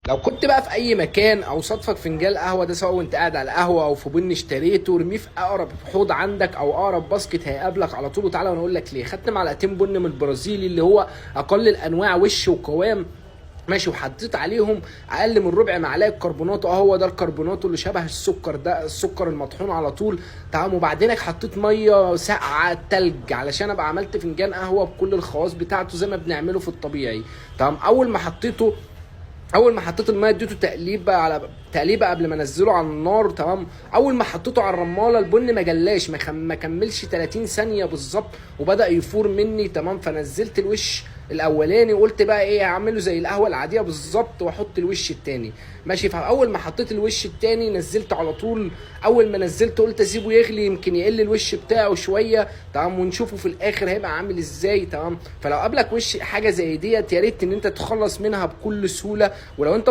لو كنت بقى في اي مكان او صادفك فنجان قهوة ده، سواء وانت قاعد على القهوة او في بن اشتريته، ارميه في اقرب حوض عندك او اقرب basket هيقابلك على طول. وتعالى وانا اقول لك ليه. خدت معلقتين بن من البرازيلي اللي هو اقل الانواع وش وقوام، ماشي، وحطيت عليهم اقل من ربع معلقه كربوناتو. هو ده الكربوناتو اللي شبه السكر ده، السكر المطحون على طول، تمام. وبعدينك حطيت مية ساقعه تلج علشان ابقى عملت فنجان قهوة بكل الخواص بتاعته زي ما بنعمله في الطبيعي، تمام. اول ما حطيت المية اديته تقليبه على تقليبه قبل ما انزله على النار، تمام. اول ما حطيته على الرماله البن ما جلاش، ما كملش 30 ثانية بالظبط وبدا يفور مني، تمام. فنزلت الوش الاولاني وقلت بقى ايه، اعمله زي القهوة العادية بالظبط واحط الوش التاني، ماشي. فاول ما حطيت الوش التاني نزلت على طول. اول ما نزلت قلت اسيبه يغلي يمكن يقل الوش بتاعه شويه، تمام، ونشوفه في الاخر هيبقى عامل ازاي، تمام. فلو قابلك وش حاجة زي ديت يا ريت ان انت تخلص منها بكل سهوله. ولو انت